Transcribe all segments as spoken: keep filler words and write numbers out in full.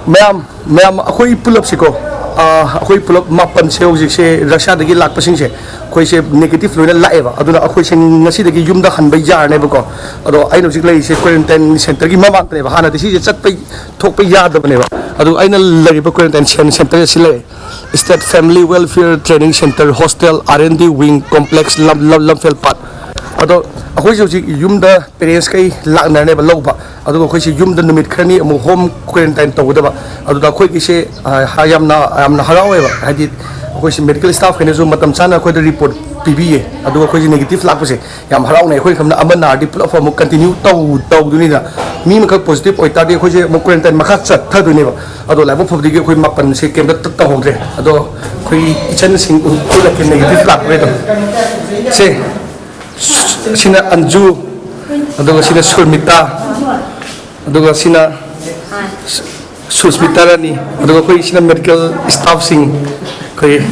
ꯃꯌꯥꯝ ꯃꯌꯥꯝ ꯑꯩꯈꯣꯏ ꯄꯨꯂꯞꯁꯤꯀꯣ, ꯑꯩꯈꯣꯏ ꯄꯨꯂꯞ ꯃꯥꯄꯟꯁꯦ ꯍꯧꯖꯤꯛꯁꯦ ꯔꯁꯤꯌꯥꯗꯒꯤ ꯂꯥꯛꯄꯁꯤꯡꯁꯦ ꯑꯩꯈꯣꯏꯁꯦ ꯅꯦꯒꯦꯇꯤꯚ ꯂꯣꯏꯅ ꯂꯥꯛꯑꯦꯕ꯫ ꯑꯗꯨꯅ ꯑꯩꯈꯣꯏꯁꯦ ꯉꯁꯤꯗꯒꯤ ꯌꯨꯝꯗ ꯍꯟꯕ ꯌꯥꯔꯅꯦꯕꯀꯣ꯫ ꯑꯗꯣ ꯑꯩꯅ ꯍꯧꯖꯤꯛ ꯂꯩꯔꯤꯁꯦ ꯀ꯭ꯋꯥꯔꯦꯟꯇꯥꯏꯟ ꯁꯦꯟꯇꯔꯒꯤ ꯃꯃꯥꯡꯗꯅꯦꯕ꯫ ꯍꯥꯟꯅꯗꯤ ꯁꯤꯁꯦ ꯆꯠꯄ ꯊꯣꯛꯄ ꯌꯥꯗꯕꯅꯦꯕ꯫ ꯑꯗꯨ ꯑꯩꯅ ꯂꯩꯔꯤꯕ ꯀ꯭ꯋꯥꯔꯦꯟꯇꯥꯏꯟ ꯁꯦꯟ- ꯁꯦꯟꯇꯔ ꯑꯁꯤ ꯂꯩꯔꯦ, State Family Welfare Training Center Hostel R and D Wing Complex, ꯂꯝ- ꯂꯝ- ꯂꯝꯐꯦꯜ ꯄꯥꯠ꯫ ꯑꯗꯣ ꯑꯩꯈꯣꯏꯁꯦ ꯍꯧꯖꯤꯛ ꯌꯨꯝꯗ ꯄꯦꯔꯦꯟꯁꯈꯩ ꯂꯥꯛꯅꯔꯅꯦꯕ ꯂꯧꯕ꯫ ꯑꯗꯨꯒ ꯑꯩꯈꯣꯏꯁꯦ ꯌꯨꯝꯗ ꯅꯨꯃꯤꯠ ꯈꯔꯅꯤ ꯑꯃꯨꯛ ꯍꯣꯝ ꯀ꯭ꯋꯥꯔꯦꯟꯇꯥꯏꯟ ꯇꯧꯒꯗꯕ꯫ ꯑꯗꯨꯗ ꯑꯩꯈꯣꯏꯒꯤꯁꯦ, ꯑ, ꯌꯥꯝꯅ ꯌꯥꯝꯅ ꯍꯔꯥꯎꯋꯦꯕ꯫ ꯍꯥꯏꯗꯤ ꯑꯩꯈꯣꯏꯁꯦ ꯃꯦꯗꯤꯀꯦꯜ ꯁ꯭ꯇꯥꯐꯈꯩꯅꯁꯨ ꯃꯇꯝ ꯆꯥꯅ ꯑꯩꯈꯣꯏꯗ ꯔꯤꯄꯣꯔꯠ ꯄꯤꯕꯤꯌꯦ꯫ ꯑꯗꯨꯒ ꯑꯩꯈꯣꯏꯁꯦ ꯅꯦꯒꯦꯇꯤꯚ ꯂꯥꯛꯄꯁꯦ ꯌꯥꯝ ꯍꯔꯥꯎꯅꯩ꯫ ꯑꯩꯈꯣꯏ ꯈꯪꯅ ꯑꯃ ꯅꯥꯔꯗꯤ ꯄꯨꯂꯞ ꯑꯃꯨꯛ ꯀꯟꯇꯤꯅ꯭ꯌꯨ ꯇꯧ ꯇꯧꯗꯣꯏꯅꯤꯅ, ꯃꯤ ꯑꯃꯈꯛ ꯄꯣꯖꯤꯇꯤꯚ ꯑꯣꯏꯇꯥꯔꯗꯤ ꯑꯩꯈꯣꯏꯁꯦ ꯑꯃꯨꯛ ꯀ꯭ꯋꯥꯔꯦꯟꯇꯥꯏꯟ ꯃꯈꯥ ꯆꯠꯊꯗꯣꯏꯅꯦꯕ꯫ ꯑꯗꯣ ꯂꯥꯏꯕꯛ ꯐꯕꯗꯒꯤ ꯑꯩꯈꯣꯏ ꯃꯥꯄꯟꯁꯦ ꯀꯩꯝꯇ ꯇ- ꯇꯧꯍꯧꯗ꯭ꯔꯦ꯫ ꯑꯗꯣ ꯑꯩꯈꯣꯏꯒꯤ ꯏꯆꯟꯁꯤꯡ ꯎ- ꯎꯠꯂꯛꯀꯦ, ꯅꯦꯒꯦꯇꯤꯚ ꯂꯥꯛꯄꯈꯩꯗꯣ꯫ ꯁꯦ, ꯁꯤꯅ ꯑꯟꯖꯨ, ꯑꯗꯨꯒ ꯁꯤꯅ ꯁꯨꯔꯃꯤꯇꯥ, ꯑꯗꯨꯒ ꯁꯤꯅ ꯁꯨꯁꯃꯤꯇꯥ ꯔꯥꯅꯤ, ꯑꯗꯨꯒ ꯑꯩꯈꯣꯏ ꯁꯤꯅ ꯃꯦꯗꯤꯀꯦꯜ ꯁ꯭ꯇꯥꯐꯁꯤꯡ꯫ ꯑꯩꯈꯣꯏ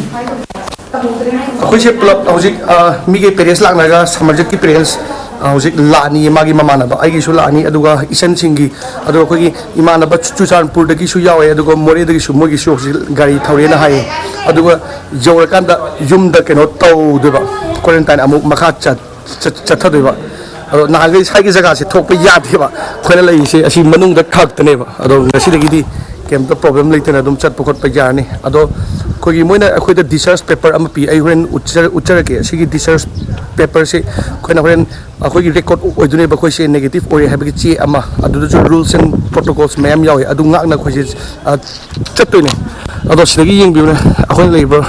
ꯑꯩꯈꯣꯏꯁꯦ ꯄꯨꯂꯞ ꯍꯧꯖꯤꯛ, ꯑ, ꯃꯤꯒꯤ ꯄꯦꯔꯦꯟꯁ ꯂꯥꯛꯅꯔꯒ ꯁꯃꯔꯖꯤꯠꯀꯤ ꯄꯦꯔꯦꯟꯁ, ꯑ, ꯍꯧꯖꯤꯛ ꯂꯥꯛꯑꯅꯤ꯫ ꯃꯥꯒꯤ ꯃꯃꯥꯟꯅꯕ ꯑꯩꯒꯤꯁꯨ ꯂꯥꯛꯑꯅꯤ, ꯑꯗꯨꯒ ꯏꯆꯟꯁꯤꯡꯒꯤ, ꯑꯗꯨꯒ ꯑꯩꯈꯣꯏꯒꯤ ꯏꯃꯥꯟꯅꯕ ꯆꯨ- ꯆꯨꯔꯆꯥꯟꯄꯨꯔꯗꯒꯤꯁꯨ ꯌꯥꯎꯋꯦ, ꯑꯗꯨꯒ ꯃꯣꯔꯦꯗꯒꯤꯁꯨ ꯃꯣꯏꯒꯤꯁꯨ ꯍꯧꯖꯤꯛ ꯒꯥꯔꯤ ꯊꯧꯔꯦꯅ ꯍꯥꯏꯌꯦ꯫ ꯑꯗꯨꯒ ꯌꯧꯔꯀꯥꯟꯗ ꯌꯨꯝꯗ ꯀꯩꯅꯣ ꯇꯧꯗꯣꯏꯕ, ꯀ꯭ꯋꯥꯔꯦꯟꯇꯥꯏꯟ ꯑꯃꯨꯛ ꯃꯈꯥ ꯆꯠ- ꯆꯠ- ꯆꯠꯊꯗꯣꯏꯕ꯫ ꯑꯗꯣ ꯅꯍꯥꯟꯈꯩ ꯁ꯭ꯋꯥꯏꯒꯤ ꯖꯒꯥꯁꯦ ꯊꯣꯛꯄ ꯌꯥꯗꯦꯕ꯫ ꯑꯩꯈꯣꯏꯅ ꯂꯩꯔꯤꯁꯦ ꯑꯁꯤ ꯃꯅꯨꯡꯗ ꯈꯛꯇꯅꯦꯕ꯫ ꯑꯗꯣ ꯉꯁꯤꯗꯒꯤꯗꯤ ꯀꯩꯝꯇ ꯄ꯭ꯔꯣꯕ꯭ꯂꯦꯝ ꯂꯩꯇꯅ ꯑꯗꯨꯝ ꯆꯠꯄ ꯈꯣꯠꯄ ꯌꯥꯔꯅꯤ꯫ ꯑꯗꯣ ꯑꯩꯈꯣꯏꯒꯤ ꯃꯣꯏꯅ ꯑꯩꯈꯣꯏꯗ ꯗꯤꯁꯆꯥꯔꯖ ꯄꯦꯄꯔ ꯑꯃ ꯄꯤ, ꯑꯩ ꯍꯣꯔꯦꯟ ꯎꯠꯆ- ꯎꯠꯆꯔꯛꯀꯦ꯫ ꯁꯤꯒꯤ ꯗꯤꯁꯆꯥꯔꯖ ꯄꯦꯄꯔꯁꯤ ꯑꯩꯈꯣꯏꯅ ꯍꯣꯔꯦꯟ ꯑꯩꯈꯣꯏꯒꯤ ꯔꯦꯀꯣꯔꯠ ꯑꯣꯏꯗꯣꯏꯅꯦꯕ꯫ ꯑꯩꯈꯣꯏꯁꯦ ꯅꯦꯒꯦꯇꯤꯚ ꯑꯣꯏꯔꯦ ꯍꯥꯏꯕꯒꯤ ꯆꯦ ꯑꯃ, ꯑꯗꯨꯗꯁꯨ ꯔꯨꯜꯁ ꯑꯦꯟ ꯄ꯭ꯔꯣꯇꯣꯀꯣꯜꯁ ꯃꯌꯥꯝ ꯌꯥꯎꯋꯦ꯫ ꯑꯗꯨ ꯉꯥꯛꯅ ꯑꯩꯈꯣꯏꯁꯦ, ꯑ, ꯆꯠꯇꯣꯏꯅꯦ꯫ ꯑꯗꯣ ꯁꯤꯗꯒꯤ ꯌꯦꯡꯕꯤꯌꯨꯅꯦ, ꯑꯩꯈꯣꯏꯅ ꯂꯩꯔꯤꯕ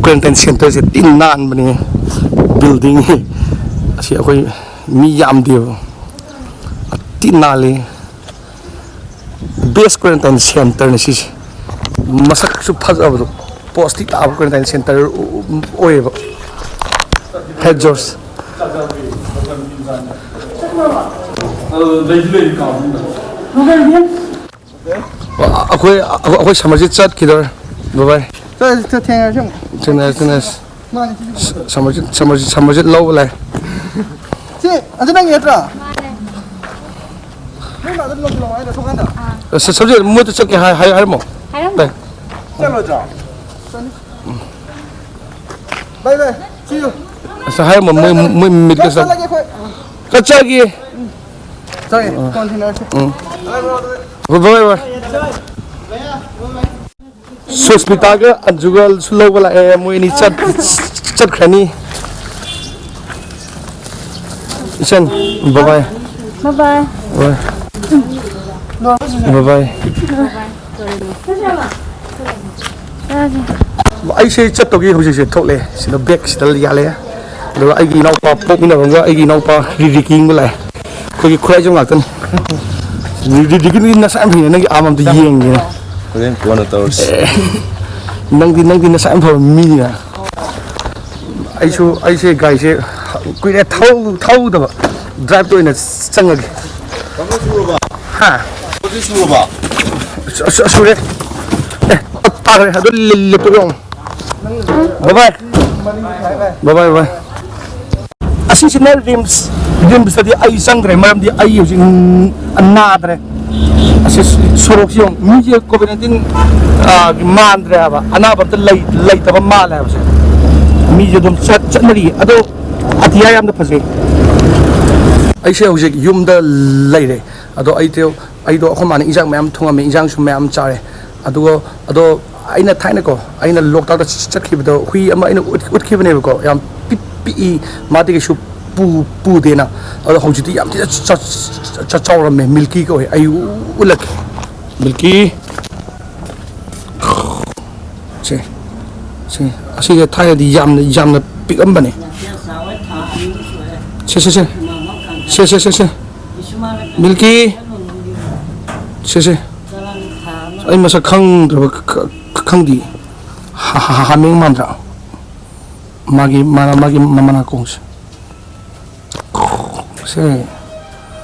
ꯀ꯭ꯋꯥꯔꯦꯟꯇꯥꯏꯟ ꯁꯦꯟꯇꯔꯁꯦ ꯇꯤꯟ ꯅꯥꯟꯕꯅꯦ꯫ ꯕꯤꯜꯗꯤꯡ ꯑꯁꯤ ꯑꯩꯈꯣꯏ ꯃꯤ ꯌꯥꯝꯗꯦꯕ, ꯇꯤꯟ ꯅꯥꯜꯂꯤ꯫ ꯕꯦꯁ ꯀ꯭ꯋꯥꯔꯦꯟꯇꯥꯏꯟ ꯁꯦꯟꯇꯔꯅꯤ ꯁꯤꯁꯦ꯫ ꯃꯁꯛꯁꯨ ꯐꯖꯕꯗꯣ, ꯄꯣꯁꯇꯤ ꯇꯥꯕ ꯀ꯭ꯋꯥꯔꯦꯟꯇꯥꯏꯟ ꯁꯦꯟꯇꯔ ꯑꯣꯏꯌꯦꯕ꯫ ꯍꯦꯠ ꯖꯣꯔꯖ꯫ ꯑꯩꯈꯣꯏ ꯑꯩꯈꯣꯏ ꯁꯃꯔꯖꯤꯠ ꯆꯠꯈꯤꯗꯧꯔꯦ꯫ ꯕꯥꯏ ꯕꯥꯏ꯫ ꯆꯠ- ꯆꯠ- ꯊꯦꯡꯅꯔꯁꯤ ꯑꯃꯨꯛ꯫ ꯊꯦꯡꯅꯔꯁꯤ, ꯊꯦꯡꯅꯔꯁꯤ꯫ ꯃꯥꯅꯤ, ꯁꯤꯁꯨ ꯁꯃꯔꯖꯤꯠ, ꯁꯃꯔꯖꯤꯠ, ꯁꯃꯔꯖꯤꯠ ꯂꯧꯕ ꯂꯥꯛꯑꯦ꯫ ꯁꯤ ꯑꯗꯨ ꯅꯪꯒꯤ ꯅꯠꯇ꯭ꯔꯣ? ꯃꯥꯅꯦ꯫ ꯅꯣꯏ ꯃꯥꯗ ꯂꯧꯁꯤꯜꯂꯣ ꯍꯥꯏꯗ ꯊꯣꯡꯒꯥꯟꯗ꯫ ꯑꯥ꯫ ꯁ-, ꯁꯕꯖꯦꯛ ꯃꯣꯏꯗ ꯆꯠꯀꯦ ꯍꯥꯏ-, ꯍꯥꯏ-, ꯍꯥꯏꯔꯝꯃꯣ꯫ ꯍꯥꯏꯔꯝꯃꯣ꯫ ꯇꯥꯏ꯫ ꯆꯠꯂꯣꯏꯗ꯭ꯔꯣ? ꯕꯥꯏ ꯕꯥꯏ꯫ See you꯫ ꯑꯁ, ꯍꯥꯏꯔꯝꯃꯣ, ꯃꯣꯏ, ꯃꯣꯏ ꯃꯤꯠꯀ ꯆꯠ-, ꯆꯠꯂꯒꯦ ꯑꯩꯈꯣꯏ꯫ ꯆꯠꯆꯒꯦ꯫ ꯆꯠꯂꯒꯦ꯫ ꯀꯣꯟꯅ ꯊꯦꯡꯅꯔꯁꯤ꯫ ꯎꯝ꯫ ꯕꯥꯏ ꯕꯥꯏ꯫ ꯁꯨꯁꯃꯤꯇꯥꯒ ꯑꯟꯖꯨꯒꯁꯨ ꯂꯧꯕ ꯂꯥꯛꯑꯦ꯫ ꯃꯣꯏ ꯑꯅꯤ ꯆꯠ-, ꯆꯠꯈ꯭ꯔꯅꯤ꯫ ꯏꯆꯟ, bye bye꯫ Bye bye꯫ Bye꯫ Bye bye꯫ ꯑꯩꯁꯦ ꯆꯠꯇꯧꯒꯤ ꯍꯧꯖꯤꯛꯁꯦ ꯊꯣꯛꯂꯛꯑꯦ꯫ ꯁꯤꯗ ꯕꯦꯒ ꯁꯤꯗ ꯌꯥꯜꯂꯦ꯫ ꯑꯗꯨꯒ ꯑꯩꯒꯤ ꯏꯅꯥꯎꯄꯥ ꯄꯣꯛꯃꯤꯟꯅꯕ ꯑꯃꯒ ꯑꯩꯒꯤ ꯏꯅꯥꯎꯄꯥ ꯔꯤꯔꯤꯀꯤ ꯑꯃꯒ ꯂꯥꯛꯑꯦ꯫ ꯑꯩꯈꯣꯏꯒꯤ ꯈꯨꯔꯥꯏꯖꯝ ꯉꯥꯛꯇꯅꯤ꯫ ꯔꯤꯔꯤꯀꯤꯗꯤ ꯅꯁꯥ ꯌꯥꯝ ꯐꯩꯅꯦ, ꯅꯪꯒꯤ ꯑꯥꯔꯝ ꯑꯝꯇ ꯌꯦꯡꯒꯦꯅꯦ꯫ ꯍꯣꯔꯦꯟ ꯀꯣꯟꯅ ꯇꯧꯔꯁꯤ꯫ ꯑꯦ, ꯅꯪꯗꯤ, ꯅꯪꯗꯤ ꯅꯁꯥ ꯌꯥꯝ ꯐꯕ ꯃꯤꯅꯤꯅ꯫ ꯑꯩꯁꯨ, ꯑꯩꯁꯦ ꯒꯥꯔꯤꯁꯦ ꯀꯨꯏꯔꯦ ꯊꯧ-, ꯊꯧꯗꯕ꯫ ꯗ꯭ꯔꯥꯏꯚꯇ ꯑꯣꯏꯅ ꯆꯪꯉꯒꯦ꯫ ꯍꯥ? ꯁꯨ-, ꯁꯨ-, ꯁꯨꯔꯦ꯫ ꯑꯦ, ꯇꯥꯈ꯭ꯔꯦ꯫ ꯑꯗꯨ ꯂꯦ-, ꯂꯦꯞꯇꯣꯞ ꯌꯦꯡꯉꯣ꯫ ꯕꯥꯏ ꯕꯥꯏ꯫ ꯕꯥꯏ ꯕꯥꯏ, ꯕꯥꯏ꯫ ꯑꯁꯤꯁꯤꯅ ꯔꯤꯝꯁ꯫ ꯔꯤꯝꯁꯇꯗꯤ ꯑꯩ ꯆꯪꯗ꯭ꯔꯦ, ꯃꯔꯝꯗꯤ ꯑꯩ ꯍꯧꯖꯤꯛ ꯅꯥꯗ꯭ꯔꯦ꯫ ꯑꯁꯤ ꯁꯣꯔꯣꯛꯁꯤ ꯌꯦꯡꯉꯨ, ꯃꯤꯁꯦ ꯀꯣꯚꯤꯗ ꯅꯥꯏꯟꯇꯤꯟ, ꯑꯥ, ꯒꯤ ꯃꯥꯟꯗ꯭ꯔꯦ ꯍꯥꯏꯕ, ꯑꯅꯥꯕ ꯑꯝꯇ ꯂꯩ-, ꯂꯩꯇꯕ ꯃꯥꯜꯂꯦ ꯍꯥꯏꯕꯁꯦ꯫ ꯃꯤꯁꯦ ꯑꯗꯨꯝ ꯆꯠ-, ꯆꯠꯅꯔꯤ꯫ ꯑꯗꯣ ꯑꯇꯤꯌꯥ ꯌꯥꯝꯅ ꯐꯖꯩ꯫ ꯑꯩꯁꯦ ꯍꯧꯖꯤꯛ ꯌꯨꯝꯗ ꯂꯩꯔꯦ꯫ ꯑꯗꯣ ꯑꯩꯗꯣ, ꯑꯩꯗꯣ ꯑꯩꯈꯣꯏ ꯃꯥꯅ ꯏꯟꯖꯥꯡ ꯃꯌꯥꯝ ꯊꯣꯡꯉꯝꯃꯦ, ꯏꯟꯖꯥꯡꯁꯨ ꯃꯌꯥꯝ ꯆꯥꯔꯦ꯫ ꯑꯗꯨꯒ, ꯑꯗꯣ ꯑꯩꯅ ꯊꯥꯏꯅꯀꯣ, ꯑꯩꯅ ꯂꯣꯛꯇꯥꯛꯇ ꯆꯠꯈꯤꯕꯗꯣ ꯍꯨꯏ ꯑꯃ ꯑꯩꯅ ꯎꯠ-, ꯎꯠꯈꯤꯕꯅꯦꯕꯀꯣ, ꯌꯥꯝ ꯄꯤꯛ-, ꯄꯤꯛꯏ, ꯃꯥꯗꯤ ꯀꯩꯁꯨ ꯄꯨ-, ꯄꯨꯗꯦꯅ꯫ ꯑꯗꯣ ꯍꯧꯖꯤꯛꯇꯤ ꯌꯥꯝ ꯊꯤꯅ ꯆ-, ꯆ-, ꯆ-, ꯆꯥꯎꯔꯝꯃꯦ꯫ ꯃꯤꯜꯀꯤ ꯀꯧꯋꯦ꯫ ꯑꯩ ꯎ-, ꯎꯠꯂꯛꯀꯦ꯫ ꯃꯤꯜꯀꯤ꯫ ꯁꯦ, ꯁꯦ, ꯑꯁꯤꯁꯦ ꯊꯥꯏꯅꯗꯤ ꯌꯥꯝꯅ, ꯌꯥꯝꯅ ꯄꯤꯛꯑꯝꯕꯅꯦ꯫ ꯁꯦ, ꯁꯦ, ꯁꯦ꯫ ꯁꯦ, ꯁꯦ, ꯁꯦ, ꯁꯦ꯫ ꯃꯤꯜꯀꯤ꯫ ꯁꯦ, ꯁꯦ꯫ ꯑꯩ ꯃꯁꯛ ꯈꯪꯗ꯭ꯔꯕ, ꯈ-, ꯈ-, ꯈꯪꯗꯤꯌꯦ꯫ ꯍꯥ-, ꯍꯥ-, ꯍꯥꯃꯦꯡ ꯃꯥꯟꯗ꯭ꯔꯥ? ꯃꯥꯒꯤ, ꯃꯥ-, ꯃꯥꯒꯤ ꯃ-, ꯃꯅꯥꯀꯣꯡꯁꯦ꯫ ꯁꯦ꯫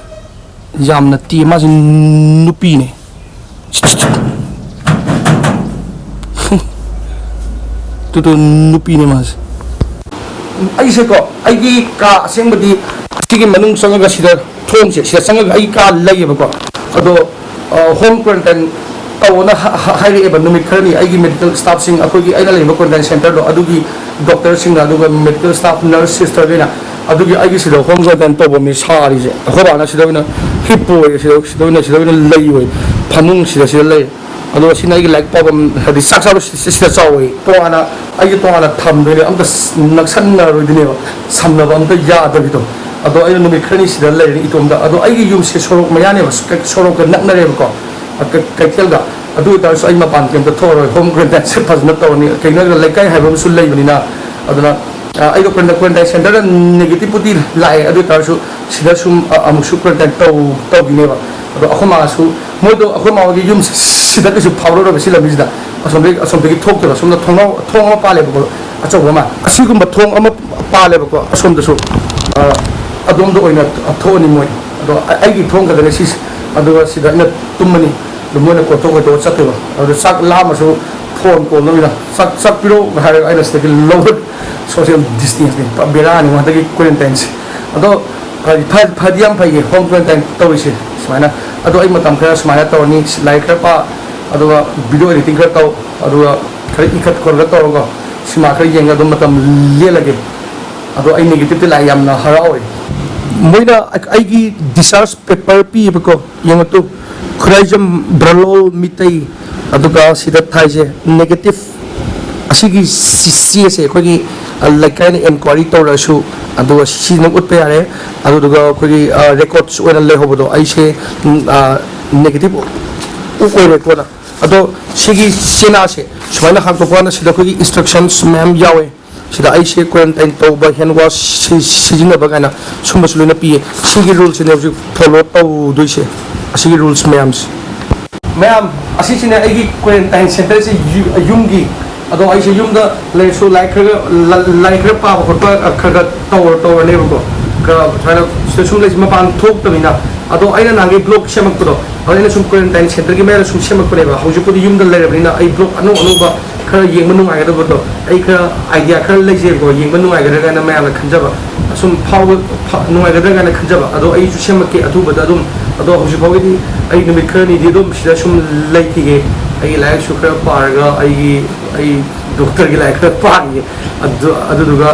ꯌꯥꯝꯅ ꯇꯦ-, ꯃꯥꯁꯦ ꯅꯨꯄꯤꯅꯦ꯫ ꯇꯨ, ꯇꯨ, ꯅꯨꯄꯤꯅꯦ ꯃꯥꯁꯦ꯫ ꯑꯩꯁꯦꯀꯣ, ꯑꯩꯒꯤ ꯀꯥ ꯑꯁꯦꯡꯕꯗꯤ ꯑꯁꯤꯒꯤ ꯃꯅꯨꯡ ꯆꯪꯉꯒ ꯁꯤꯗ ꯊꯣꯡꯁꯦ, ꯁꯤꯗ ꯆꯪꯉꯒ ꯑꯩ ꯀꯥ ꯂꯩꯌꯦꯕꯀꯣ꯫ ꯑꯗꯣ ꯍꯣꯝ ꯀ꯭ꯋꯥꯔꯦꯟꯇꯥꯏꯟ ꯇꯧꯑꯣꯅ ꯍꯥꯏꯔꯛꯑꯦꯕ꯫ ꯅꯨꯃꯤꯠ ꯈꯔꯅꯤ ꯑꯩꯒꯤ ꯃꯦꯗꯤꯀꯦꯜ ꯁ꯭ꯇꯥꯐꯁꯤꯡ, ꯑꯩꯈꯣꯏꯒꯤ ꯑꯩꯅ ꯂꯩꯔꯤꯕ ꯀ꯭ꯋꯥꯔꯦꯟꯇꯥꯏꯟ ꯁꯦꯟꯇꯔꯗꯣ ꯑꯗꯨꯒꯤ ꯗꯣꯛꯇꯔꯁꯤꯡꯅ, ꯑꯗꯨꯒ ꯃꯦꯗꯤꯀꯦꯜ ꯁ꯭ꯇꯥꯐ, ꯅꯔꯁ, ꯁꯤꯁꯇꯔꯈꯩꯅ, ꯑꯗꯨꯒꯤ ꯑꯩꯒꯤ ꯁꯤꯗ ꯍꯣꯝ ꯀ꯭ꯋꯥꯔꯦꯟꯇꯥꯏꯟ ꯇꯧꯕ ꯃꯤ ꯁꯥꯔꯤꯁꯦ꯫ ꯑꯩꯈꯣꯏ ꯕꯥꯅ ꯁꯤꯗ ꯑꯣꯏꯅ ꯍꯤꯞꯄ ꯑꯣꯏꯔꯦ, ꯁꯤꯗ ꯁꯤꯗ ꯑꯣꯏꯅ ꯁꯤꯗ ꯑꯣꯏꯅ ꯂꯩ ꯑꯣꯏ, ꯐꯃꯨꯡ ꯁꯤꯗ ꯁꯤꯗ ꯂꯩ꯫ ꯑꯗꯨꯒ ꯁꯤꯅ ꯑꯩꯒꯤ ꯂꯥꯏꯔꯤꯛ ꯄꯥꯐꯝ, ꯍꯥꯏꯗꯤ ꯆꯥꯛ ꯆꯥꯕ ꯁꯤ- ꯁꯤꯗ ꯆꯥꯎꯋꯦ꯫ ꯇꯣꯉꯥꯟꯅ ꯑꯩꯒꯤ ꯇꯣꯉꯥꯟꯅ ꯊꯝꯗꯣꯏꯅꯦ, ꯑꯝꯇ ꯅꯛꯁꯟꯅꯔꯣꯏꯗꯣꯏꯅꯦꯕ, ꯁꯝꯅꯕ ꯑꯝꯇ ꯌꯥꯗꯕꯤꯗꯣ꯫ ꯑꯗꯣ ꯑꯩꯅ ꯅꯨꯃꯤꯠ ꯈꯔꯅꯤ ꯁꯤꯗ ꯂꯩꯔꯅꯤ ꯏꯇꯣꯝꯗ꯫ ꯑꯗꯣ ꯑꯩꯒꯤ ꯌꯨꯝꯁꯦ ꯁꯣꯔꯣꯛ ꯃꯌꯥꯅꯦꯕ, ꯁꯣꯔꯣꯛꯀ ꯅꯛꯅꯔꯦꯕꯀꯣ, ꯀꯩꯊꯦꯜꯒ꯫ ꯑꯗꯨ ꯑꯣꯏꯇꯥꯔꯁꯨ ꯑꯩ ꯃꯄꯥꯟ ꯀꯩꯝꯇ ꯊꯣꯛꯑꯔꯣꯏ, ꯍꯣꯝ ꯀ꯭ꯋꯥꯔꯦꯟꯇꯥꯏꯟꯁꯦ ꯐꯖꯅ ꯇꯧꯔꯅꯤ꯫ ꯀꯩꯅꯣ ꯍꯥꯏꯔꯒ ꯂꯩꯀꯥꯏ ꯍꯥꯏꯕ ꯑꯃꯁꯨ ꯂꯩꯕꯅꯤꯅ꯫ ꯑꯗꯨꯅ ꯑꯩꯗꯣ ꯀ꯭ꯋꯥꯔꯦꯟꯇꯥꯏꯟ ꯁꯦꯟꯇꯔꯗ ꯅꯦꯒꯦꯇꯤꯚꯄꯨꯗꯤ ꯂꯥꯛꯑꯦ, ꯑꯗꯨ ꯑꯣꯏꯇꯥꯔꯁꯨ ꯁꯤꯗ ꯁꯨꯝ ꯑꯃꯨꯛꯁꯨ ꯀ꯭ꯋꯥꯔꯦꯟꯇꯥꯏꯟ ꯇꯧ ꯇꯧꯈꯤꯅꯦꯕ꯫ ꯑꯗꯣ ꯑꯩꯈꯣꯏ ꯃꯥꯁꯨ, ꯃꯣꯏꯗꯣ ꯑꯩꯈꯣꯏ ꯃꯥ ꯍꯣꯏꯒꯤ ꯌꯨꯝ ꯁꯤꯗ ꯀꯩꯁꯨ ꯐꯥꯎꯔꯔꯣꯏꯕ ꯁꯤ ꯂꯝꯕꯤꯁꯤꯗ꯫ ꯑꯁꯣꯝꯗꯒꯤ ꯑꯁꯣꯝꯗꯒꯤ ꯊꯣꯛꯇꯦꯕ, ꯁꯣꯝꯗ ꯊꯣꯡꯅꯥꯎ ꯊꯣꯡ ꯑꯃ ꯄꯥꯜꯂꯦꯕꯀꯣ, ꯑꯆꯧꯕ ꯑꯃ꯫ ꯑꯁꯤꯒꯨꯝꯕ ꯊꯣꯡ ꯑꯃ ꯄꯥꯜꯂꯦꯕꯀꯣ ꯑꯁꯣꯝꯗꯁꯨ꯫ ꯑꯗꯣꯝꯗ ꯑꯣꯏꯅ ꯊꯣꯛꯑꯅꯤ ꯃꯣꯏ꯫ ꯑꯗꯣ ꯑꯩꯒꯤ ꯊꯣꯡ ꯈꯛꯇꯅꯦ ꯁꯤꯁꯦ꯫ ꯑꯗꯨꯒ ꯁꯤꯗ ꯑꯩꯅ ꯇꯨꯝꯃꯅꯤ꯫ ꯑꯗꯨ ꯃꯣꯏꯅ ꯀꯣꯠꯊꯣꯛ ꯀꯣꯠꯊꯣꯛꯑ ꯆꯠꯇꯣꯏꯕ꯫ ꯑꯗꯨꯗ ꯆꯥꯛ ꯂꯥꯝꯃꯁꯨ ꯐꯣꯟ ꯀꯣꯜ ꯂꯧꯅ ꯆꯥꯛ ꯆꯥꯛ ꯄꯤꯔꯛꯑꯣ ꯍꯥꯏꯔꯒ ꯑꯩꯅ ꯁꯤꯗꯒꯤ ꯂꯧꯔ ꯁꯣꯁꯤꯌꯦꯜ ꯗꯤꯁꯇꯦꯟꯁꯅꯤ꯫ ꯄꯨꯔꯥ ꯕꯦꯔꯥꯅꯤ ꯍꯟꯗꯛꯀꯤ ꯀ꯭ꯋꯥꯔꯦꯟꯇꯥꯏꯟꯁꯦ꯫ ꯑꯗꯣ ꯐꯗꯤ ꯌꯥꯝ ꯐꯩꯌꯦ ꯍꯣꯝ ꯀ꯭ꯋꯥꯔꯦꯟꯇꯥꯏꯟ ꯇꯧꯔꯤꯁꯦ꯫ ꯁꯨꯃꯥꯏꯅ ꯑꯗꯣ ꯑꯩ ꯃꯇꯝ ꯈꯔ ꯁꯨꯃꯥꯏꯅ ꯇꯧꯔꯅꯤ, ꯂꯥꯏꯔꯤꯛ ꯈꯔ ꯄꯥ, ꯑꯗꯨꯒ ꯚꯤꯗꯤꯑꯣ ꯑꯦꯗꯤꯇꯤꯡ ꯈꯔ ꯇꯧ, ꯑꯗꯨꯒ ꯈꯔ ꯏꯈꯠ ꯈꯣꯠꯀꯠ ꯇꯧꯔꯒ ꯁꯤꯃꯥ ꯈꯔ ꯌꯦꯡꯉꯒ ꯑꯗꯨꯝ ꯃꯇꯝ ꯂꯦꯜꯂꯒꯦ꯫ ꯑꯗꯣ ꯑꯩ ꯅꯦꯒꯦꯇꯤꯚꯇꯤ ꯂꯥꯛꯑꯦ, ꯌꯥꯝꯅ ꯍꯔꯥꯎꯋꯦ꯫ ꯃꯣꯏꯅ ꯑꯩꯒꯤ ꯗꯤꯁꯆꯥꯔꯖ ꯄꯦꯄꯔ ꯄꯤꯌꯦꯕꯀꯣ, ꯌꯦꯡꯉꯛꯇꯨ꯫ ꯈꯨꯔꯥꯏꯖꯝ ꯕ꯭ꯔꯂꯣꯜ ꯃꯤꯇꯩ, ꯑꯗꯨꯒ ꯁꯤꯗ ꯊꯥꯏꯁꯦ ꯅꯦꯒꯦꯇꯤꯞ꯫ ꯑꯁꯤꯒꯤ ꯆꯦꯁꯦ ꯑꯩꯈꯣꯏꯒꯤ ꯂꯩꯀꯥꯏꯅ ꯏꯟꯀ꯭ꯋꯥꯏꯔꯤ ꯇꯧꯔꯁꯨ, ꯑꯗꯨꯒ ꯁꯤꯖꯤꯟꯅ ꯎꯠꯄ ꯌꯥꯔꯦ꯫ ꯑꯗꯨꯗꯨꯒ ꯑꯩꯈꯣꯏꯒꯤ ꯔꯦꯀꯣꯔꯠꯁ ꯑꯣꯏꯅ ꯂꯩꯍꯧꯕꯗꯣ ꯑꯩꯁꯦ ꯅꯦꯒꯦꯇꯤꯞ ꯑꯣꯏꯔꯦꯀꯣꯅ꯫ ꯑꯗꯣ ꯁꯤꯒꯤ ꯆꯦꯅꯥꯁꯦ ꯁꯨꯃꯥꯏꯅ ꯍꯥꯡꯗꯣꯛꯄ ꯀꯥꯟꯗ ꯁꯤꯗ ꯑꯩꯈꯣꯏꯒꯤ ꯏꯟꯁꯇ꯭ꯔꯛꯁꯟꯁ ꯃꯌꯥꯝ ꯌꯥꯎꯋꯦ꯫ ꯁꯤꯗ ꯑꯩꯁꯦ ꯀ꯭ꯋꯥꯔꯦꯟꯇꯥꯏꯟ ꯇꯧꯕ, ꯍꯦꯟ ꯋꯥꯁ ꯁꯤꯖꯤꯟꯅꯕ ꯀꯥꯏꯅ ꯁꯨꯝꯕꯁꯨ ꯂꯣꯏꯅ ꯄꯤꯌꯦ꯫ ꯁꯤꯒꯤ ꯔꯨꯜꯁꯤꯅꯦ ꯍꯧꯖꯤꯛ ꯐꯣꯂꯣ ꯇꯧꯗꯣꯏꯁꯦ, ꯑꯁꯤꯒꯤ ꯔꯨꯜꯁ ꯃꯌꯥꯝꯁꯦ꯫ ꯃꯌꯥꯝ, ꯑꯁꯤꯁꯤꯅꯦ ꯑꯩꯒꯤ ꯀ꯭ꯋꯥꯔꯦꯟꯇꯥꯏꯟ ꯁꯦꯟꯇꯔꯁꯦ ꯌꯨꯝꯒꯤ꯫ ꯑꯗꯣ ꯑꯩꯁꯦ ꯌꯨꯝꯗ ꯂꯩꯔꯁꯨ ꯂꯥꯏꯔꯤꯛ ꯈꯔ ꯂꯥꯏꯔꯤꯛ ꯈꯔ ꯄꯥꯕ ꯈꯣꯠꯄ ꯈꯔ ꯈꯔ ꯇꯧꯔ ꯇꯧꯔꯅꯦꯕꯀꯣ꯫ ꯈꯔ ꯁꯨꯃꯥꯏꯅ ꯁꯤꯗ ꯁꯨꯝ ꯂꯩꯁꯤ, ꯃꯄꯥꯟ ꯊꯣꯛꯇꯕꯅꯤꯅ꯫ ꯑꯗꯣ ꯑꯩꯅ ꯅꯍꯥꯟꯒꯤ ꯕ꯭ꯂꯣꯛ ꯁꯦꯝꯃꯛꯄꯗꯣ, ꯑꯗꯣ ꯑꯩꯅ ꯁꯨꯝ ꯀ꯭ꯋꯥꯔꯦꯟꯇꯥꯏꯟ ꯁꯦꯟꯇꯔꯒꯤ ꯃꯌꯥꯗ ꯁꯨꯝ ꯁꯦꯝꯃꯛꯄꯅꯦꯕ꯫ ꯍꯧꯖꯤꯛꯄꯨꯗꯤ ꯌꯨꯝꯗ ꯂꯩꯔꯕꯅꯤꯅ ꯑꯩ ꯕ꯭ꯂꯣꯛ ꯑꯅꯧ ꯑꯅꯧꯕ ꯈꯔ ꯌꯦꯡꯕ ꯅꯨꯡꯉꯥꯏꯒꯗꯕꯗꯣ, ꯑꯩ ꯈꯔ ꯑꯥꯏꯗꯤꯌꯥ ꯈꯔ ꯂꯩꯖꯩꯕꯀꯣ, ꯌꯦꯡꯕ ꯅꯨꯡꯉꯥꯏꯒꯗ꯭ꯔꯥ ꯀꯥꯏꯅ ꯃꯌꯥꯝꯅ ꯈꯟꯖꯕ, ꯑꯁꯨꯝ ꯐꯥꯎꯕ ꯅꯨꯡꯉꯥꯏꯒꯗ꯭ꯔꯥ ꯀꯥꯏꯅ ꯈꯟꯖꯕ꯫ ꯑꯗꯣ ꯑꯩꯁꯨ ꯁꯦꯝꯃꯛꯀꯦ ꯑꯊꯨꯕꯗ ꯑꯗꯨꯝ꯫ ꯑꯗꯣ ꯍꯧꯖꯤꯛ ꯐꯥꯎꯒꯤꯗꯤ ꯑꯩ ꯅꯨꯃꯤꯠ ꯈꯔꯅꯤꯗꯤ ꯑꯗꯨꯝ ꯁꯤꯗ ꯁꯨꯝ ꯂꯩꯈꯤꯒꯦ꯫ ꯑꯩꯒꯤ ꯂꯥꯏꯔꯤꯛꯁꯨ ꯈꯔ ꯄꯥꯔꯒ, ꯑꯩꯒꯤ, ꯑꯩ ꯗꯣꯛꯇꯔꯒꯤ ꯂꯥꯏꯔꯤꯛ ꯈꯔ ꯄꯥꯈꯤꯒꯦ꯫ ꯑꯗꯨ, ꯑꯗꯨꯗꯨꯒ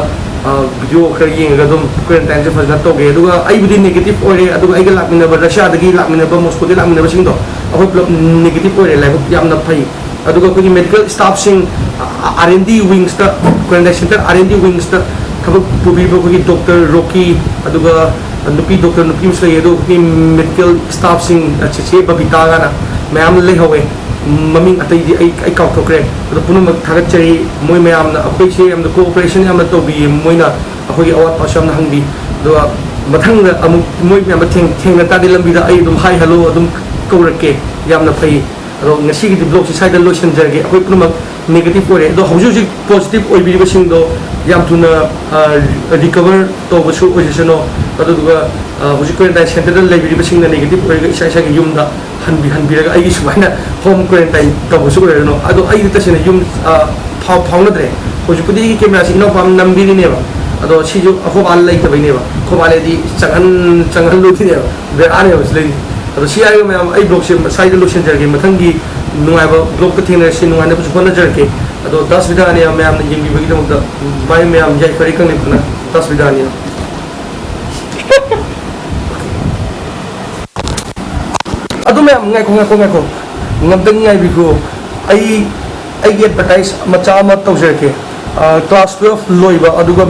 ꯚꯤꯗꯤꯑꯣ ꯈꯔ ꯌꯦꯡꯉꯒ ꯑꯗꯨꯝ ꯀ꯭ꯋꯥꯔꯦꯟꯇꯥꯏꯟꯁꯦ ꯐꯖꯅ ꯇꯧꯒꯦ꯫ ꯑꯗꯨꯒ ꯑꯩꯕꯨꯗꯤ ꯅꯦꯒꯦꯇꯤꯞ ꯑꯣꯏꯔꯦ, ꯑꯗꯨꯒ ꯑꯩꯒ ꯂꯥꯛꯃꯤꯟꯅꯕ, ꯔꯁꯤꯌꯥꯗꯒꯤ ꯂꯥꯛꯃꯤꯟꯅꯕ, ꯃꯣꯁꯀꯣꯗꯒꯤ ꯂꯥꯛꯃꯤꯟꯅꯕꯁꯤꯡꯗꯣ, ꯑꯩꯈꯣꯏ ꯄꯨꯂꯞ ꯅꯦꯒꯦꯇꯤꯞ ꯑꯣꯏꯔꯦ꯫ ꯂꯥꯏꯕꯛ ꯌꯥꯝꯅ ꯐꯩ꯫ ꯑꯗꯨꯒ ꯑꯩꯈꯣꯏꯒꯤ ꯃꯦꯗꯤꯀꯦꯜ ꯁ꯭ꯇꯥꯐꯁꯤꯡ, ꯑꯥꯔ ꯑꯦꯟ ꯗꯤ ꯋꯤꯡꯁꯇ, quarantine centre R and D ꯋꯤꯡꯁꯇ ꯊꯕꯛ ꯄꯨꯕꯤꯕ ꯑꯩꯈꯣꯏꯒꯤ ꯗꯣꯛꯇꯔ ꯔꯣꯀꯤ, ꯑꯗꯨꯒ ꯅꯨꯄꯤ ꯗꯣꯛꯇꯔ ꯅꯨꯄꯤ ꯑꯃꯁꯨ ꯂꯩꯌꯦ꯫ ꯑꯗꯣ ꯑꯩꯈꯣꯏꯒꯤ ꯃꯦꯗꯤꯀꯦꯜ ꯁ꯭ꯇꯥꯐꯁꯤꯡ, ꯆꯦꯆꯦ ꯕꯕꯤꯇꯥꯒꯅ ꯃꯌꯥꯝ ꯂꯩꯍꯧꯋꯦ꯫ ꯃꯃꯤꯡ ꯑꯇꯩꯗꯤ ꯑꯩ, ꯑꯩ ꯀꯥꯎꯊꯣꯛꯈ꯭ꯔꯦ꯫ ꯑꯗꯣ ꯄꯨꯝꯅꯃꯛ ꯊꯥꯒꯠꯆꯔꯤ꯫ ꯃꯣꯏ ꯃꯌꯥꯝꯅ ꯑꯩꯈꯣꯏꯁꯦ ꯌꯥꯝꯅ ꯀꯣꯑꯣꯄꯔꯦꯁꯟ ꯌꯥꯝꯅ ꯇꯧꯕꯤꯌꯦ꯫ ꯃꯣꯏꯅ ꯑꯩꯈꯣꯏꯒꯤ ꯑꯋꯥꯠ ꯑꯄꯥꯁꯨ ꯌꯥꯝꯅ ꯍꯪꯕꯤ꯫ ꯑꯗꯨꯒ ꯃꯊꯪꯗ ꯑꯃꯨꯛ ꯃꯣꯏ ꯃꯌꯥꯝꯗꯣ ꯊꯦꯡ-, ꯊꯦꯡꯅ ꯇꯥꯔꯗꯤ ꯂꯝꯕꯤꯗ ꯑꯩ ꯑꯗꯨꯝ ꯍꯥꯏ ꯍꯜꯂꯣ ꯑꯗꯨꯝ ꯀꯧꯔꯛꯀꯦ꯫ ꯌꯥꯝꯅ ꯐꯩ꯫ ꯑꯗꯣ ꯉꯁꯤꯒꯤꯗꯤ ꯕ꯭ꯂꯣꯒꯁꯤ ꯁ꯭ꯋꯥꯏꯗ ꯂꯣꯏꯁꯤꯟꯖꯔꯒꯦ꯫ ꯑꯩꯈꯣꯏ ꯄꯨꯝꯅꯃꯛ ꯅꯦꯒꯦꯇꯤꯞ ꯑꯣꯏꯔꯦ꯫ ꯑꯗꯣ ꯍꯧꯖꯤꯛ ꯍꯧꯖꯤꯛ ꯄꯣꯖꯤꯇꯤꯞ ꯑꯣꯏꯕꯤꯔꯤꯕꯁꯤꯡꯗꯣ ꯌꯥꯝ ꯊꯨꯅ, ꯑ, ꯔꯤꯀꯚꯔ ꯇꯧꯕꯁꯨ ꯑꯣꯏꯖꯁꯅꯣ꯫ ꯑꯗꯨꯗꯨꯒ, ꯑ, ꯍꯧꯖꯤꯛ ꯀ꯭ꯋꯥꯔꯦꯟꯇꯥꯏꯟ ꯁꯦꯟꯇꯔꯗ ꯂꯩꯕꯤꯔꯤꯕꯁꯤꯡꯅ ꯅꯦꯒꯦꯇꯤꯞ ꯑꯣꯏꯔꯒ ꯏꯁꯥ ꯏꯁꯥꯒꯤ ꯌꯨꯝꯗ ꯍꯟꯕꯤ-, ꯍꯟꯕꯤꯔꯒ ꯑꯩꯒꯤ ꯁꯨꯃꯥꯏꯅ ꯍꯣꯝ ꯀ꯭ꯋꯥꯔꯦꯟꯇꯥꯏꯟ ꯇꯧꯕꯁꯨ ꯑꯣꯏꯔꯁꯅꯣ꯫ ꯑꯗꯣ ꯑꯩꯗꯤ ꯇꯁꯦꯡꯅ ꯌꯨꯝ, ꯑ, ꯐꯥꯎ-, ꯐꯥꯎꯅꯗ꯭ꯔꯦ꯫ ꯍꯧꯖꯤꯛꯄꯨꯗꯤ ꯑꯩꯒꯤ ꯀꯦꯃꯦꯔꯥꯁꯤ ꯏꯅꯥꯎꯄꯥ ꯑꯃ ꯅꯝꯕꯤꯔꯤꯅꯦꯕ꯫ ꯑꯗꯣ ꯁꯤꯁꯨ ꯑꯩꯈꯣꯏ ꯕꯥ ꯂꯩꯇꯕꯩꯅꯦꯕ꯫ ꯑꯩꯈꯣꯏ ꯕꯥ ꯂꯩꯔꯗꯤ ꯆꯪꯍꯟ-, ꯆꯪꯍꯜꯂꯨꯗꯣꯏꯅꯦꯕ꯫ ꯕꯦꯔꯥꯅꯦꯕ ꯁꯤ ꯂꯩꯔꯤꯁꯦ꯫ ꯑꯗꯣ ꯁꯤ ꯍꯥꯏꯔꯒ ꯃꯌꯥꯝ, ꯑꯩ ꯕ꯭ꯂꯣꯒꯁꯦ ꯁ꯭ꯋꯥꯏꯗ ꯂꯣꯏꯁꯤꯟꯖꯔꯒꯦ꯫ ꯃꯊꯪꯒꯤ ꯅꯨꯡꯉꯥꯏꯕ ꯕ꯭ꯂꯣꯒꯇ ꯊꯦꯡꯅꯔꯁꯤ, ꯅꯨꯡꯉꯥꯏꯅꯕꯁꯨ ꯍꯣꯠꯅꯖꯔꯛꯀꯦ꯫ ꯑꯗꯣ ꯗꯥꯁ ꯕꯤꯗꯥꯅꯤꯌꯥ ꯃꯌꯥꯝꯅ ꯌꯦꯡꯕꯤꯕꯒꯤꯗꯃꯛꯇ꯫ ꯕꯥꯏ ꯃꯌꯥꯝ, ꯌꯥꯏꯐꯔꯦ ꯀꯪꯂꯩ ꯈꯨꯅ꯫ ꯗꯥꯁ ꯕꯤꯗꯥꯅꯤꯌꯥ꯫ ꯑꯗꯨ ꯃꯌꯥꯝ, ꯉꯥꯏꯈꯣ, ꯉꯥꯏꯈꯣ, ꯉꯥꯏꯈꯣ꯫ ꯉꯝꯇꯪ ꯉꯥꯏꯕꯤꯈꯣ꯫ ꯑꯩ, ꯑꯩꯒꯤ ꯑꯦꯗꯚꯔꯇꯥꯏꯁ ꯃꯆꯥ ꯑꯃ ꯇꯧꯖꯔꯛꯀꯦ꯫ ꯑ, ꯀ꯭ꯂꯥꯁ ꯇꯨꯋꯦꯜꯐ ꯂꯣꯏꯕ, ꯑꯗꯨꯒ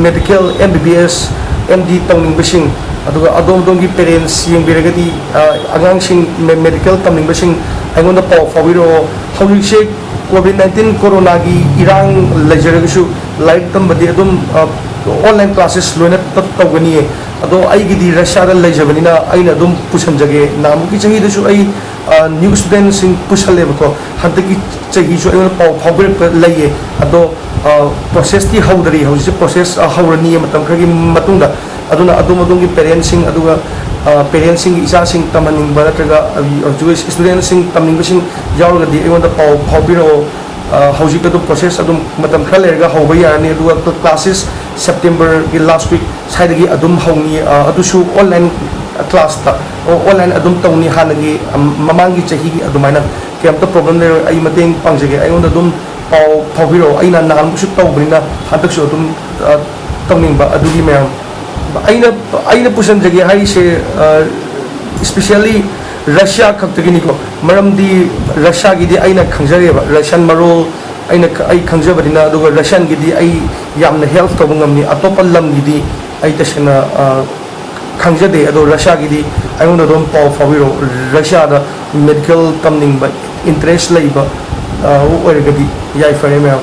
ꯃꯦꯗꯤꯀꯦꯜ, ꯑꯦꯝ ꯕꯤ ꯕꯤ ꯑꯦꯁ, ꯑꯦꯝ ꯗꯤ ꯇꯧꯅꯤꯡꯕꯁꯤꯡ, ꯑꯗꯨꯒ ꯑꯗꯣꯝ ꯑꯗꯣꯝꯒꯤ ꯄꯦꯔꯦꯟꯁ ꯌꯦꯡꯕꯤꯔꯒꯗꯤ, ꯑ, ꯑꯉꯥꯡꯁꯤꯡ ꯃꯦ-, ꯃꯦꯗꯤꯀꯦꯜ ꯇꯝꯅꯤꯡꯕꯁꯤꯡ ꯑꯩꯉꯣꯟꯗ ꯄꯥꯎ ꯐꯥꯎꯕꯤꯔꯛꯑꯣ꯫ ꯍꯧꯖꯤꯛꯁꯦ ꯀꯣꯚꯤꯗ ꯅꯥꯏꯟꯇꯤꯟ ꯀꯣꯔꯣꯅꯥꯒꯤ ꯏꯔꯥꯡ ꯂꯩꯖꯔꯒꯁꯨ ꯂꯥꯏꯔꯤꯛ ꯇꯝꯕꯗꯤ ꯑꯗꯨꯝ, ꯑ, ꯑꯣꯟꯂꯥꯏꯟ ꯀ꯭ꯂꯥꯁꯦꯁ ꯂꯣꯏꯅ ꯇ-, ꯇꯧꯒꯅꯤꯌꯦ꯫ ꯑꯗꯣ ꯑꯩꯒꯤꯗꯤ ꯔꯁꯤꯌꯥꯗ ꯂꯩꯖꯕꯅꯤꯅ ꯑꯩꯅ ꯑꯗꯨꯝ ꯄꯨꯁꯟꯖꯒꯦ꯫ ꯅꯍꯥꯟꯃꯨꯛꯀꯤ ꯆꯍꯤꯗꯁꯨ ꯑꯩ, ꯑ, ꯅ꯭ꯌꯨ ꯁ꯭ꯇꯨꯗꯦꯟꯠꯁꯤꯡ ꯄꯨꯁꯜꯂꯦꯕꯀꯣ꯫ ꯍꯟꯗꯛꯀꯤ ꯆꯍꯤꯁꯨ ꯑꯩꯉꯣꯟꯗ ꯄꯥꯎ ꯐꯥꯎꯕꯤꯔꯛꯄ ꯂꯩꯌꯦ꯫ ꯑꯗꯣ, ꯑ, ꯄ꯭ꯔꯣꯁꯦꯁꯇꯤ ꯍꯧꯗ꯭ꯔꯤ꯫ ꯍꯧꯖꯤꯛꯁꯦ ꯄ꯭ꯔꯣꯁꯦꯁ, ꯑ, ꯍꯧꯔꯅꯤꯌꯦ ꯃꯇꯝ ꯈꯔꯒꯤ ꯃꯇꯨꯡꯗ꯫ ꯑꯗꯨꯅ ꯑꯗꯣꯝ ꯑꯗꯣꯝꯒꯤ ꯄꯦꯔꯦꯟꯁꯁꯤꯡ, ꯑꯗꯨꯒ, ꯑ, ꯄꯦꯔꯦꯟꯁꯁꯤꯡꯒꯤ ꯏꯆꯥꯁꯤꯡ ꯇꯝꯍꯟꯅꯤꯡꯕ ꯅꯠꯇ꯭ꯔꯒ, ꯑ, ꯍꯧꯖꯤꯛ ꯁ꯭ꯇꯨꯗꯦꯟꯠꯁꯤꯡ ꯇꯝꯅꯤꯡꯕꯁꯤꯡ ꯌꯥꯎꯔꯒꯗꯤ ꯑꯩꯉꯣꯟꯗ ꯄꯥꯎ ꯐꯥꯎꯕꯤꯔꯛꯑꯣ꯫ ꯑ, ꯍꯧꯖꯤꯛ ꯑꯗꯨꯝ ꯄ꯭ꯔꯣꯁꯦꯁ ꯑꯗꯨꯝ ꯃꯇꯝ ꯈꯔ ꯂꯩꯔꯒ ꯍꯧꯕ ꯌꯥꯔꯅꯤ꯫ ꯑꯗꯨꯒ ꯀ꯭ꯂꯥꯁꯦꯁ ꯁꯦꯞꯇꯦꯝꯕꯔꯒꯤ ꯂꯥꯁ ꯋꯤꯛ ꯁ꯭ꯋꯥꯏꯗꯒꯤ ꯑꯗꯨꯝ ꯍꯧꯅꯤ꯫ ꯑ, ꯑꯗꯨꯁꯨ ꯑꯣꯟꯂꯥꯏꯟ ꯀ꯭ꯂꯥꯁꯇ ꯑꯣꯟꯂꯥꯏꯟ ꯑꯗꯨꯝ ꯇꯧꯅꯤ, ꯍꯥꯟꯅꯒꯤ ꯃꯃꯥꯡꯒꯤ ꯆꯍꯤꯒꯤ ꯑꯗꯨꯃꯥꯏꯅ꯫ ꯀꯩꯝꯇ ꯄ꯭ꯔꯣꯕ꯭ꯂꯦꯝ ꯂꯩꯔꯣꯏ꯫ ꯑꯩ ꯃꯇꯦꯡ ꯄꯥꯡꯖꯒꯦ꯫ ꯑꯩꯉꯣꯟꯗ ꯑꯗꯨꯝ ꯄꯥꯎ ꯐꯥꯎꯕꯤꯔꯛꯑꯣ꯫ ꯑꯩꯅ ꯅꯍꯥꯟꯃꯨꯛꯁꯨ ꯇꯧꯕꯅꯤꯅ ꯍꯟꯗꯛꯁꯨ ꯑꯗꯨꯝ ꯇꯧꯅꯤꯡꯕ ꯑꯗꯨꯒꯤ ꯃꯌꯥꯝ꯫ ꯑꯩꯅ ꯑꯩꯅ ꯄꯨꯁꯟꯖꯒꯦ ꯍꯥꯏꯔꯤꯁꯦ ꯏꯁꯄꯤꯁꯦꯜꯂꯤ ꯔꯁꯤꯌꯥ ꯈꯛꯇꯒꯤꯅꯤꯀꯣ꯫ ꯃꯔꯝꯗꯤ ꯔꯁꯤꯌꯥꯒꯤꯗꯤ ꯑꯩꯅ ꯈꯪꯖꯔꯦꯕ, ꯔꯁꯤꯌꯥꯟ ꯃꯔꯣꯜ ꯑꯩꯅ ꯑꯩ ꯈꯪꯖꯕꯅꯤꯅ꯫ ꯑꯗꯨꯒ ꯔꯁꯤꯌꯥꯟꯒꯤꯗꯤ ꯑꯩ ꯌꯥꯝꯅ ꯍꯦꯜꯞ ꯇꯧꯕ ꯉꯝꯅꯤ꯫ ꯑꯇꯣꯞꯄ ꯂꯝꯒꯤꯗꯤ ꯑꯩ ꯇꯁꯦꯡꯅ ꯈꯪꯖꯗꯦ꯫ ꯑꯗꯣ ꯔꯁꯤꯌꯥꯒꯤꯗꯤ ꯑꯩꯉꯣꯟꯗ ꯑꯗꯨꯝ ꯄꯥꯎ ꯐꯥꯎꯕꯤꯔꯛꯑꯣ꯫ ꯔꯁꯤꯌꯥꯗ ꯃꯦꯗꯤꯀꯦꯜ ꯇꯝꯅꯤꯡꯕ, ꯏꯟꯇꯔꯦꯁ ꯂꯩꯕ ꯑꯣꯏꯔꯒꯗꯤ꯫ ꯌꯥꯏꯐꯔꯦ ꯃꯌꯥꯝ꯫